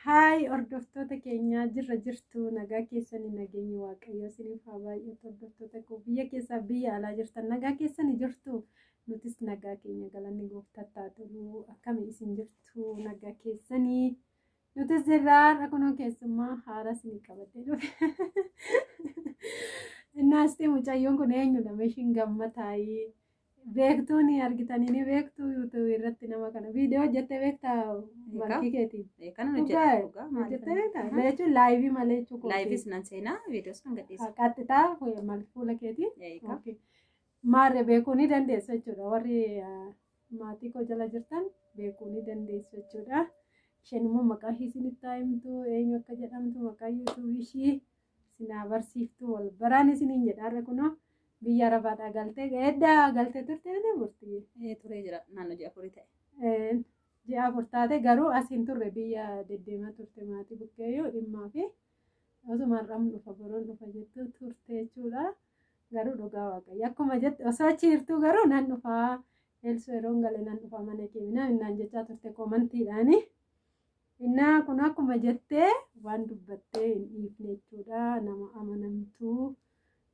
Haay hordoftoota keenyaa, jirra jirtu? Nagaa keessanii? Nageenyi Waaqayyoo isiniif haa baay'atu. Hordoftoota koo biyya keessaa biyya alaa jirtan, nagaa keessanii jirtu? Nutis nagaa keenya, galanni gooftaatti haa tolu. Akkami isin jirtu? Nagaa keessanii? Nutis jirraa. Har'a kunoo keessummaa haaraa isinii qabadhee dhufe. Innaasti mucayyoon kun eenyudha? Meeshiin gammataayii beektuun argitanii ni beektu. YouTubeii irratti nama kana viidiyoo hojjettee beektaa malkii keetiin? Kanan hojjedha dhugaa. Hojjettee beektaa? Jechuun liveii malee jechuudha. Liveis nan seenaa, viidiyoos nan gadhiisa. Qaxxitaa fuula keetiin? Maarree beekuu ni dandeessu jechuudha. Warri maatii koo jala jirtan beekuu ni dandeessu jechuudha. Isheen immoo maqaa ishii isinitti haa himtu, eenyu akka jedhamtu, maqaa YouTubeii ishii isin barsiiftu, wal baraan isiniin jedha. Har'a kunoo biyya Arabaadhaa galtee, edda galtee turte ni burti. Turee jira, naannoo ji'a 4 ta'e. Ji'a 4 taate, garuu as hin turre, biyya deddeemaa turte maatii bukkeeyyuu dhimmaa fi osuma har'am dhufa boruun dhufa jettu turte jechuudha. Garuu dhugaa Waaqayyo, akkuma jette osoo achi jirtuu garuu nan dhufaa, Elsoo yeroon gale nan dhufaa mana kee naan jechaa turte commentiidhaani. Innaa kun akkuma jettee waan dubbattee hin dhiifne jechuudha. Nama amanamtuu,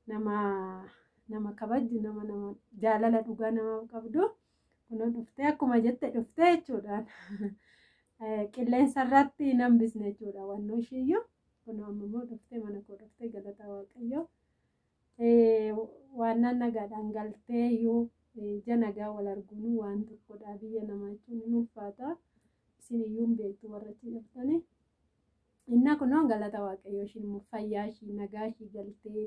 nama kabaju, nama jaalala dhugaa nama qabdu kunoo dhuftee, akkuma jette dhuftee jechuudha. Qilleensa irratti nan bisne jechuudha wannoo ishiiyyuu. Kunoo amma immoo dhuftee, mana koo dhuftee, galata Waaqayyoo. Waan nagaadhaan galtee iyyuu ija nagaa wal arguun waan tokkodha. Biyya namaa jechuun ni ulfaata. Isin iyyuu hin beektu warra achi jirtanii. Innaa kunoo galata Waaqayyoo, ishiin immoo fayyaa ishii, nagaa ishii galtee,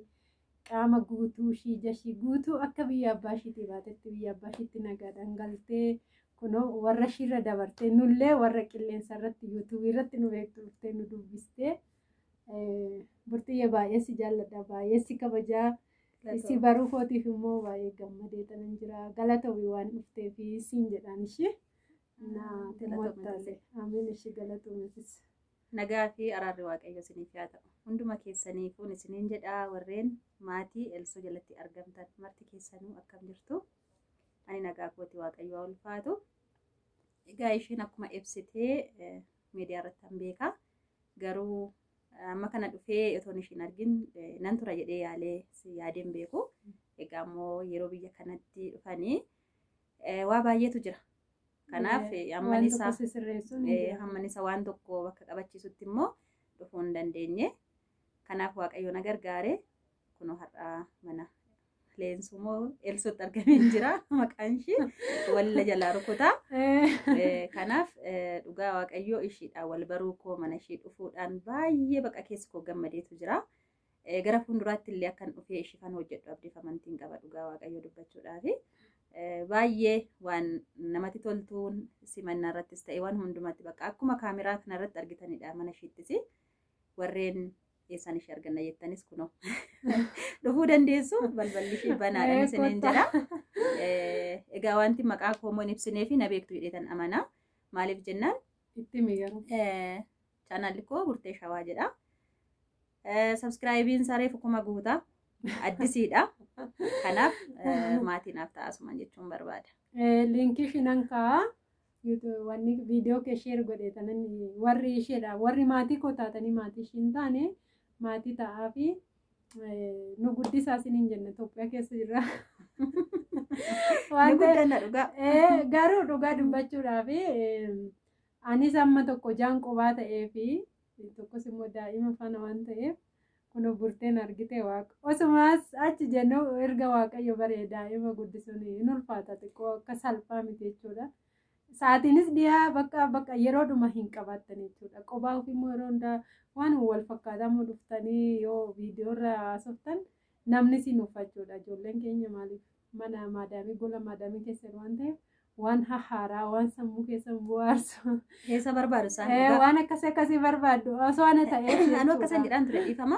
qaama guutuu ishii, ija ishii guutuu akka biyya abbaa ishiitii baatetti biyya abbaa ishiitti nagaadhaan galtee, kunoo warra ishiirra dabartee nullee warra qilleensa irratti YouTubeii irratti nu beektu dhuftee nu dubbistee. Burxiyyee, baay'ee si jaalladha, baay'ee si kabajaa. Si baruu kootiif immoo baay'ee gammadee tanan jira. Galatoomi waan dhufteef siin jedhaan ishee. Amiin, ishee galatoometis. Nagaa fi araarri Waaqayyo isiniif haa ta'u. Hunduma keessaniifuun isiniin jedhaa, warreen maatii Elsoo jalatti argamtan marti keessanuu akkam jirtu? Ani nagaa kooti, Waaqayyo haa ulfaatu. Egaa isheen akkuma ibsitee miidiyaa irratti han beeka. Garuu amma kana dhufee otoon ishiin argin nan tura jedhee yaalee si yaadeen beeku. Egaa immoo yeroo biyya kanatti dhufanii waa baay'eetu jira. Kanaaf hamman isa waan tokko bakka qabachiisutti immoo dhufuu hin dandeenye. Kanaaf Waaqayyo na gargaare, kunoo har'aa mana Leensuu moo Elsootti argamee jira, maqaan ishii walla jalaa rukutaa. Kanaaf dhugaa Waaqayyoo ishiidhaan wal baruu koo, mana ishii dhufuudhaan baay'ee baqa keessi koo gammadeetu jira. Gara fuulduraatti illee akkan dhufee ishii kan hojjedhu abdiif amantiin qaba, dhugaa Waaqayyoo dubbachuudhaafi. Baay'ee waan namatti toltuun simannaa irrattis ta'e waan hundumatti bakka akkuma kaameraa kanarratti argitanidha mana ishiittis. Warreen eessaan ishee arganna jettanis kunoo dhufuu dandeessu, balballi ishee banaadhaan isiniin jedha. Egaa wanti maqaa koo immoo hin ibsinee fi na beektu jedheetan amana. Maaliif jennaan? Itti migaruu. Channelli koo Burtee Shawaa jedha. Subscribeiin saree fukuma guutaa addisiidha. Kanaaf maatii naaf ta'asuman jechuun barbaada. Linkii ishii nan kaa'a. Wanni viidiyoo kee share godhee tanan warri isheedha, warri maatii koo taatanii maatii ishii hin taane maatii ta'aa fi nu guddisaa isiniin jenna, Itoophiyaa keessa jirra. Ni guddanna dhugaa. Garuu dhugaa dubbachuudhaaf anis amma tokko jaan qobaa ta'ee fi tokkos immoo daa'ima faana waan ta'eef, kun Burteen argite Waaqa. Osumaas achi jennu erga Waaqayyo baree daa'ima guddisuun hin ulfaata, xiqqoo akka salphaa miti jechuudha. Sa'aatiinis dhiyaa bakka bakka yeroodhuma hin qabaattan jechuudha. Qobaa ofii immoo yeroo hundaa waan wal fakkaataa dhuftanii yoo viidiyoo irra haasoftan namni si nuffachuudha. Ijoolleen keenya maaliif mana maadaamii, gola maadaamii keessa waan ta'eef, waan hahaaraa, waan sammuu keessa bohaarsu. Keessa barbaadu isaan. Waan akkasii akkasii barbaaddu osoo ana ta'eef. Anuu akkasan jedhaan ture, dhiifama.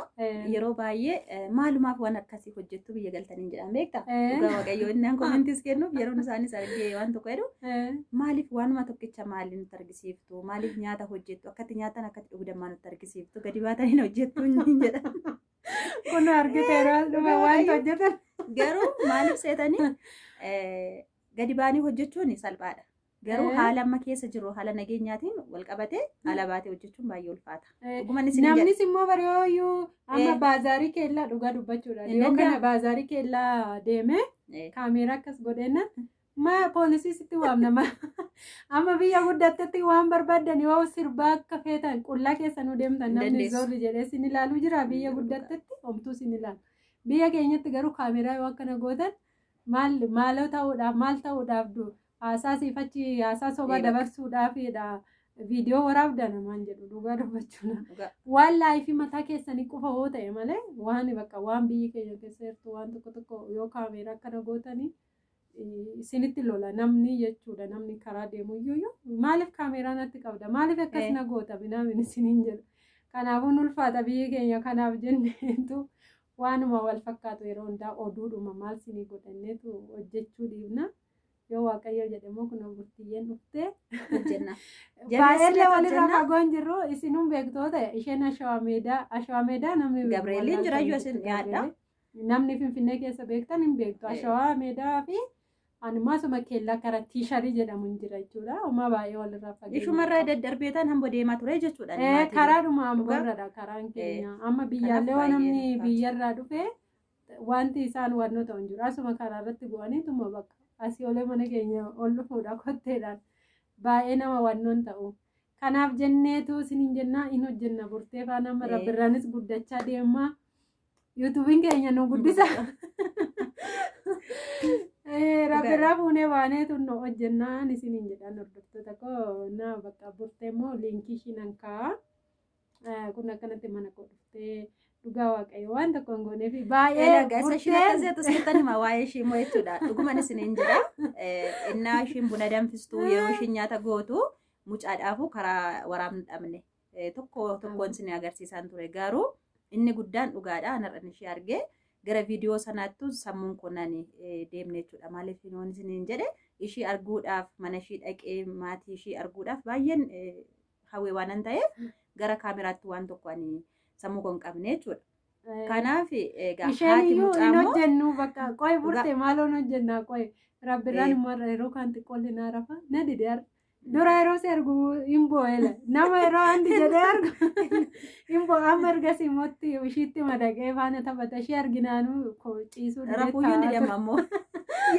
Yeroo baay'ee maalumaaf waan akkasii hojjettu biyya galtanii jedhaan, beektaa? Dhugaa Waaqayyoo, inni an commentiis kennuuf yeroon isaanis argee waan tokko jedhu, maaliif waanuma tokkicha maaliin nutti argisiiftu, maaliif nyaata hojjettu, akkatti nyaatan akkatti dhugdan maa nutti argisiiftu, gadi baatanii hojjettu hin jedha. Kun argite yeroo dhufe waan hojjetan. Garuu maaliif seetanii, gadi baanii hojjechuun salphaadha. Garuu haala amma keessa jiru haala nageenyaatiin wal qabatee ala baatee hojjechuun baay'ee ulfaata. Dhuguman isin jedha. Namnis immoo bariyooyyuu amma baazaarii keellaa dhugaa dubbachuudha. Hin Yoo kana danda'amu. Baazaarii keellaa deemee kaameeraa akkas godheenna ma poolisii sitti waamna ma amma biyya guddattetti waan barbaaddan yoo sirbaa akka feetan qullaa keessanuu deemtan Hin namni dandeessu. Zorri jedhee sin ilaaluu jira biyya guddattetti homtuu sin ilaalu. Biyya keenyatti garuu kaameeraa yoo akkana gootan maal maaloo ta'uudhaaf maal ta'uudhaaf du haasaa siifachi haasaa sobaa Bakka. Dabarsuudhaafidha viidiyoo waraabda namaan jedhu dhugaa dubbachuudha. Dhugaa. Waan life mataa keessanii qofa hoo ta'e malee waan bakka waan biyyi keenya keessa jirtu waan tokko tokko yoo kaameeraa akkana gootanii isinitti lola namni jechuudha. Namni karaa deemu iyyuu maaliif kaameeraa natti qabda, maaliif akkas na goota minaamin isiniin jedhu. Kanaafuu ulfaata biyyi keenya. Kanaaf jenneetu waanuma wal fakkaatu yeroo hundaa oduudhuma maal sinii godhanneetu hojjechuu dhiibna. Yoo Waaqayyo jedhe immoo kun burtiyyeen dhuftee Hojjenna. baay'eellee walirraa Hojjenna. fagoo hin jirru. Isinuu beektoota isheen Ashawaa Meedaa, Ashawaa Meedaa namni beeku Gabri'eeliin jiraayyuu asin Gabri'eeliin. dhiyaadha. Namni Finfinnee keessa beektan hin beektu. Ashawaa Meedaa fi animmaa asuma keellaa karaa Tiisharii jedhamu hin jira jechuudha. Homaa baay'ee walirraa fageenya. Ishumarraa daddarbeetaan hamboo deemaa ture jechuudha. Maatiin. Karaadhuma amboorradha karaan keenya. Amma biyyaallee waan Baay'ee namni ulfaata. Biyyarraa dhufe wanti isaan wannoota hin jiru. Asuma karaa irratti bu'aniituma bakka asii olee mana keenya ol dhufuudha kotteedhaan. Baay'ee nama wannoon ta'u. Kanaaf jenneetu isiniin jennaa hin hojjenna burtee faana amma rabbirraanis guddachaa deemaa. YouTubeiin keenya nu guddisa. Rabbirraa fuunee baaneetu nu hojjennaan isiniin jedhan hordoftoota koo. Na bakka burtee immoo linkii ishii nan kaa'a. Kun akkanatti mana koo dhuftee dhugaa Waaqayyo waan tokko hin goonee fi baay'ee Egaa isa ishiin akkas jettu sittan hima waa'ee ishii immoo jechuudha. Dhuguman isiniin jedha. Innaa ishiin buna danfistuu, yeroo ishiin nyaata gootu mucaadhaafu karaa waraabni dhabne. Tokko tokkoon isin agarsiisaan ture, garuu inni guddaan dhugaadha. Anarra ishee argee gara viidiyoo sanaattu sammuun koo nani deemne jechuudha. Maaliif yoon isiniin jedhe, ishii arguudhaaf mana ishii dhaqee maatii ishii arguudhaaf baay'een hawwee waanan ta'eef gara kaameraatti waan tokko ani sammuu koo hin qabne jechuudha. Kanaaf egaa Isheen haati iyyuu mucaa hin immoo hojjennu bakka qoy burte maaloon hojjennaa qoy rabbirraan immoo yeroo kaan xiqqoolli naa rafa na dide har'a. Dura yeroo si argu hin boo'ela. Nama yeroo handi jedhee argu hin boo'a. Amma ergasii immoo ishiitti madaqee faana taphata. Ishee arginaanuu ciisuu didee Rafuuyyuu ni taa'aa deema ammoo.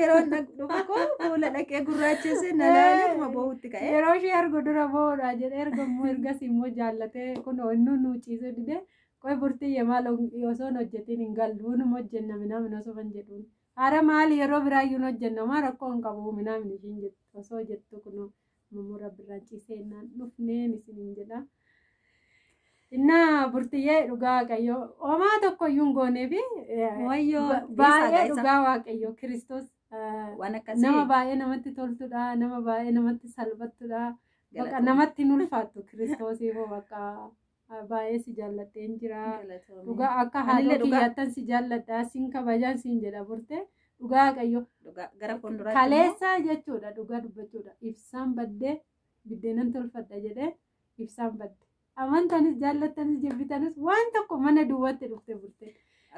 Yeroo dhufu koo fuula dhaqee gurraachesse na laaleetuma boo'utti ka'e. Yeroo ishee argu dura boo'uudha jedhee erga immoo ergasii immoo jaallatee kun inni nu ciisuu didee qoy burtiyye maal osoo hin hojjetiin hin gallu numa hojjenna minaamin osoo kan jedhuun. Hara maali yeroo biraayyuu hin hojjenna maa rakkoo hin qabu minaamin ishiin jettu osoo jettu kunoo immoo rabbirraan ciisee naan dhufneen isiniin jedha. Innaa burtiyyee dhugaa Waaqayyoo homaa tokko iyyuu hin goonee fi Wayyoo baay'ee dhugaa Waaqayyoo Kiristoos waan akkasii nama baay'ee namatti toltudha, nama baay'ee namatti salphattudha. Bakka namatti hin ulfaattu Kiristoosiif bakka baay'ee si jaalladheen jira. Dhugaa akka Anillee haadha dhugaa. kiyyaattan si jaalladha, sin kabajaan siin jedha burte dhugaa Waaqayyoo. Gara fuulduraatti immoo Kaleessa jechuudha dhugaa dubbachuudha. Ibsaan baddee biddeenan tolfadha jedhee ibsaan badde. Amantanis jaallattanis jibbitanis waan tokko mana duwwaatti dhufte burte.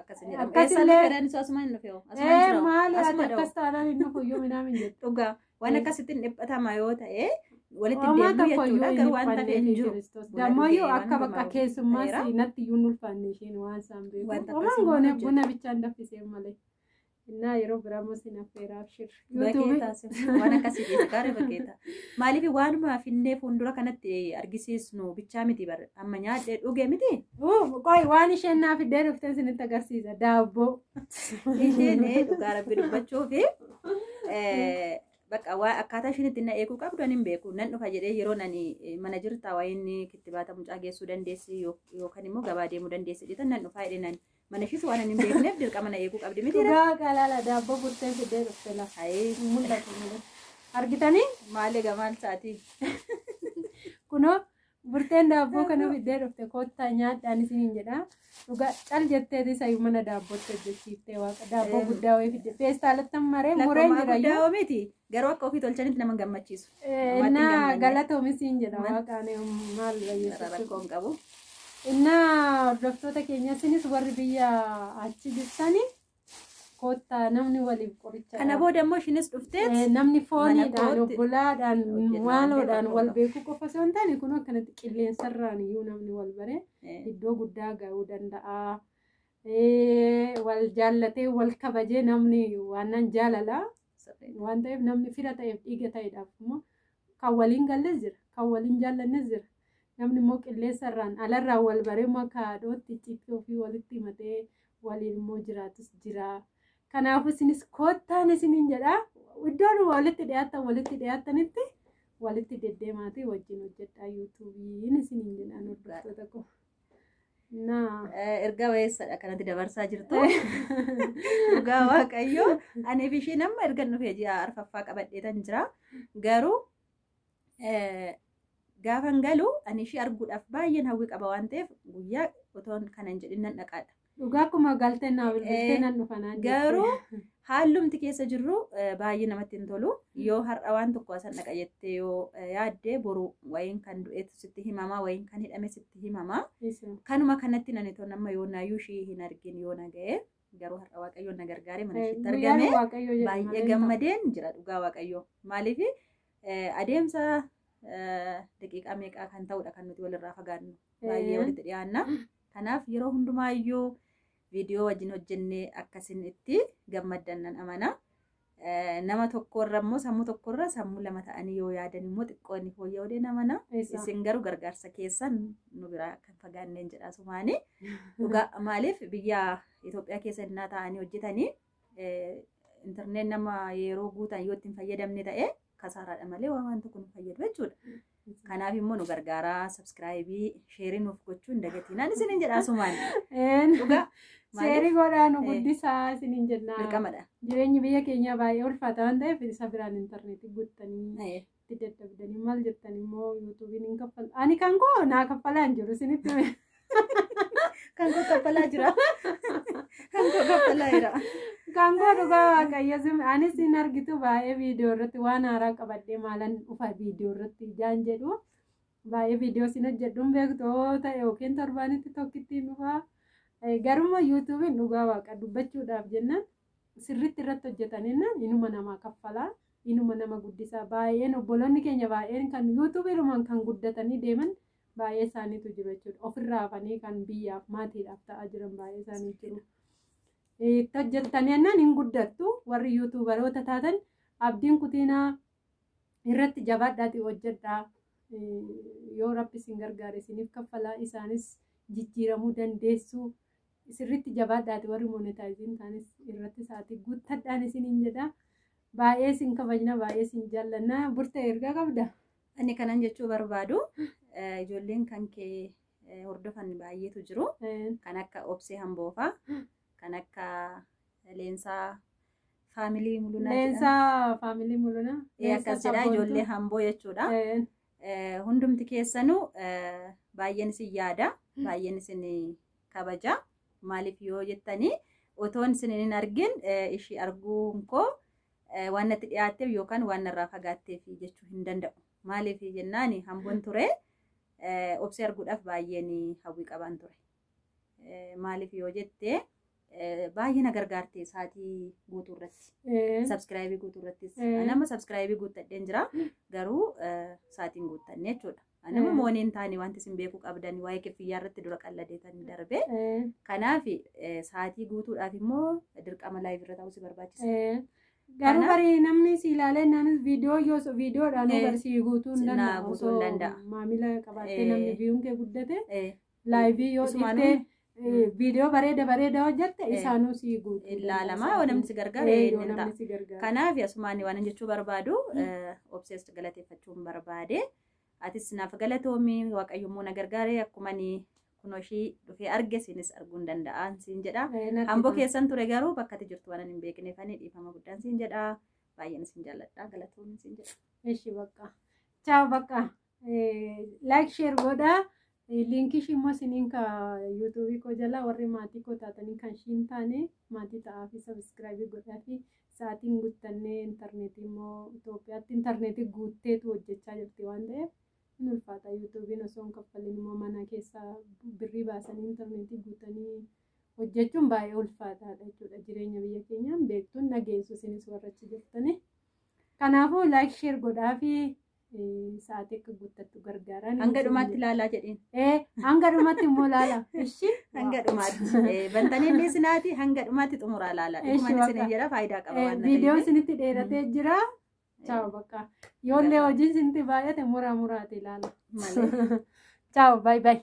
Akkasin jedhamu. Akkasillee- Eessaan fedhan isoo asuma hin dhufe hoo? Asuma hin jiru hoo? Maali ati Asuma dha'u. akkas taanaan hin dhufu iyyuu minaamin jettu. Dhugaa waan akkasittiin dhiphatama yoo ta'e walitti Homaa deemuu tokko iyyuu jechuudha. hin Garuu waan tafe hin dhiphanneefi jiru. Kiristoos. Buna Dammoyyuu dhugee waan akka bakka hundumaa keessummaas ta'eera. natti iyyuu hin ulfaanne isheen waan isaan beeku. Wanta Homaan akkasii goone hojjetu. buna bichaan danfisee malee. Innaa yeroo biraa sin affeeraaf shir. Bakeetaas waan akkasii keessa gaarii bakeeta. Maaliif waanuma finnee fuuldura kanatti argisiisnu bichaa miti bara amma nyaadhee dhugee miti. Qoy waan isheen naa fiddee dhuftee isinitti agarsiisa. Daabboo. Isheen dhugaa Rabbi dubbachuu fi bakka waa akkaataa isheen itti na eeguu qabdu ani hin beeku. Nan dhufa jedhee yeroo nani mana jirta waa inni kittibaata mucaa geessuu dandeessi yookaan immoo gabaa deemuu dandeessi jedhan nan dhufaa jedhee nani. Mana ishees waan ani hin beekneef dirqama na eeguu qabdi miti. Dhugaa qalaala daabboo burtee fiddee dhufte lafa. Ayii Mul'atu malee. Argitanii? Maal egaa maal sa'aatii? Kunoo burteen daabboo kana fiddee dhufte koottaa nyaadhaan isiniin jedha. Dhugaa cal jetteeti isayyuu mana daabbootti hojjechiiftee waaqa daabboo guddaa wayii fidde. Feestaalattan maree mureen Lakkoofsa jira iyyuu. guddaa miti. Garuu akka ofii tolchanitti nama hin gammachiisu. Namaatti hin Innaa gammanne. galatoomi jedha waaqaan maal bayyee. Rakkoo hin qabu. Innaa hordoftoota keenya isinis warri biyya achi jirtani Kottaa namni waliif qoricha. Kana booda immoo ishiinis dhufteet Namni fooniidhaan kootti obbolaadhaan hojjenna maaloodhaan waan wal ta'eef beekuu qofa osoo hin taane kun akkanatti qilleensarraan iyyuu namni wal baree iddoo guddaa ga'uu danda'a. Wal jaallatee wal kabajee namni waan jaalalaa waan ta'eef namni fira ta'eef dhiiga ta'eedhaaf immoo kan waliin galles jira kan waliin jaallannes jira. Namni immoo qilleensarraan alarraan wal baree immoo akka haadhootti icciitii ofii walitti himatee waliin immoo jiraatus jira. Kanaafuu isinis kottaan isiniin jedha. Iddoon walitti dhiyaatan walitti dhiyaattanitti walitti deddeemaatii wajjin hojjedhaa yuutuubiin isiniin jedhaan hordoftoota koo. Naa. Ergaa wayeessadha kanatti dabarsaa jirtu. Dhugaa Waaqayyoo aniif isheen amma erga dhufee ji'a arfaffaa qabadheetan jira. Garuu gaafan galu ani ishee arguudhaaf baay'een hawwii qaba waan ta'eef guyyaa otoon kana hin jedhin nan dhaqaadha. Dhugaa akkuma galtee naa bilbiltee nan dhufa naan jette. Garuu haallumti keessa jirru baay'ee namatti hin tolu. Yoo har'a waan tokko asan dhaqa jettee yoo yaadde boru wayiin kan du'eetu sitti himama, wayiin kan hidhame sitti himama. Isa. Kanuma kanatti nani toon amma yoo naayyuu ishii hin argin yoo na ga'e garuu har'a Waaqayyoon na gargaare mana ishiitti Guyyaan argame Waaqayyoo jedhu baay'ee malee hin ta'u. gammadeen jira dhugaa Waaqayyoo. Maaliif adeemsa daqiiqaa meeqaa kan ta'udha kan nuti walirraa fagaannu baay'ee walitti dhiyaanna. Kanaaf yeroo hundumaayyuu viidiyoo wajjin hojjennee akkasin itti gammaddan nan amana. Nama tokkorra immoo sammuu tokkorra sammuu lama ta'anii yoo yaadan immoo xiqqoo inni fooyya'uu ni amana. Isa. Isin garuu gargaarsa keessan nu biraa kan fagaanneen jedha sumaani. Dhugaa maaliif biyya Itoophiyaa keessa innaa ta'anii hojjetanii intarneet nama yeroo guutan yoo ittiin fayyadamne ta'e kasaaraadha malee waan tokko nu fayyadu jechuudha. Kanaaf immoo nu gargaaraa sabskraayibii sheerii nuuf gochuu hin dagatinaan isiniin jedha sumaan. Een. Dhugaa Seerii maaliif godhaa nu guddisaa isiniin jenna. Dirqamadha. Jireenyi biyya keenyaa baay'ee ulfaata waan ta'eef isa biraan intarneetii guuttanii itti dadhabdanii maal jettan immoo yuutuubiin hin kaffalu. Ani kan koo naa kaffalaa hin jiru isinitti hime. Kan koo kaffalaa jira. Kan koo kaffalaa jira. Kan koo dhugaa Waaqayyo anis hin argitu baay'ee viidiyoo irratti waan haaraa qabadhee maalan dhufa viidiyoo irratti ijaan jedhu baay'ee viidiyoo sin hojjedhuun beektu yoo ta'e yookiin torbaanitti tokkittiin dhufaa. Garuma yuutuubiin dhugaa Waaqa dubbachuudhaaf jennaan sirriitti irratti hojjetaniin inuma namaa kaffalaa inuma nama guddisaa baay'een obboloonni keenya baay'een kan yuutuubiirumaan kan guddatanii deeman baay'ee isaaniitu jiru jechuudha. Ofirraa hafanii kan biyyaaf maatiidhaaf ta'aa jiran baay'ee isaanii jiru. Itti hojjettanii jennaan hin guddattu warri yuutuubaroota taatan abdiin kutiinaa irratti jabaadhaatii hojjedhaa. Yoo Rabbi isin gargaare isiniif kaffalaa isaanis jijjiiramuu dandeessu. Sirriitti jabaadhaati warri monetaayiziin taanis irratti sa'aatii guuttadhaan isiniin jedha. Baay'ee isin kabajna baay'ee isin jaallanna. Burtee ergaa qabda. Ani kanan jechuu barbaadu ijoolleen kan kee hordofan baay'eetu jiru. Kan akka Obsee Hamboofaa, kan akka Leensaa Faamilii Mulunaa jedhama. Leensaa Faamilii Mulunaa. Akkas jedha ijoollee Hamboo jechuudha. Hundumti keessanuu baay'een isin yaada, baay'een isin kabaja. Maaliif yoo jettanii otoon isin hin argin ishii arguun koo waan natti dhiyaatteef yookaan waan narraa fagaatteef jechuu hin danda'u. Maaliif jennaan Hamboon ture Obsee arguudhaaf baay'een hawwii qabaan ture. Maaliif yoo jette baay'ee na gargaarte sa'aatii guutuu irratti. Sabskraayibii guutuu irrattis. Nama sabskraayibii guuttadheen jira garuu sa'aatiin guuttanne jechuudha. Nama mooneen taane wanti isin beekuu qabdan waa'ee kiffiyyaa irratti dura qalladeetan darbe. Kanaaf sa'aatii guutuudhaaf immoo dirqama laayiv irra ta'uu si barbaachisa. Garuu barii namni si ilaalee naanis viidiyoo yoo viidiyoodhaan barsii guutuu hin Naa danda'u. guutuu hin Osoo danda'a. maamila qabaattee namni viyuun kee guddate laayivii yoo Isumaanuu dhiiftee viidiyoo bareeda bareeda hojjette isaanuu si guutuu ilaalamaa yoo namni si gargaare Yoo ni ta'a. namni si gargaare. Kanaaf asumaan waan jechuu barbaadu Obsees galateeffachuun barbaade. Atis naaf galatoomi Waaqayyo immoo na gargaare akkuma ani kunoo ishii dhufee arge isinis arguu hin danda'an siin jedha. Natti Hamboo tola. keessan ture garuu bakka ati jirtu waan ani hin beekneef ani dhiifama guddaan siin jedha. Baay'een isin jaalladha galatoomi siin jedha. Ishi bakka. Ciao bakka. Like share godhaa. Liinkii ishii immoo isiniin ka yuutuubii koo jalaa warri maatii koo taatanii kan ishii hin taane maatii ta'aa fi sabskraayibii godhaa fi sa'aatiin guuttannee intarneetii immoo Itoophiyaatti intarneetii guutteetu hojjechaa jirti waan ta'eef hin ulfaata yuutuubiin osoo hin kaffalin immoo mana keessaa birrii baasanii intarneetii guutanii Hojjechuun baay'ee ulfaataadha jechuudha. Jireenya biyya keenyaan beektuun dhageessu isinis warra achi jirtani. Kanaafuu like share godhaa fi sa'aatii akka guuttattu gargaaran. Hanga dhumaatti ilaalaa jedhiin. Hanga dhumaatti immoo ilaala. Ishi. Hanga dhumaatti. Bantanii illee sinaati hanga dhumaatti xumuraa ilaala. Dhugumaan isin jedha faayidaa qaba waan Viidiyoon isinitti dheeratee jira. Ciao bakka. Yoollee hojiin isinitti baay'ate muraa muraati ilaala. Malee. Ciao, bye bye.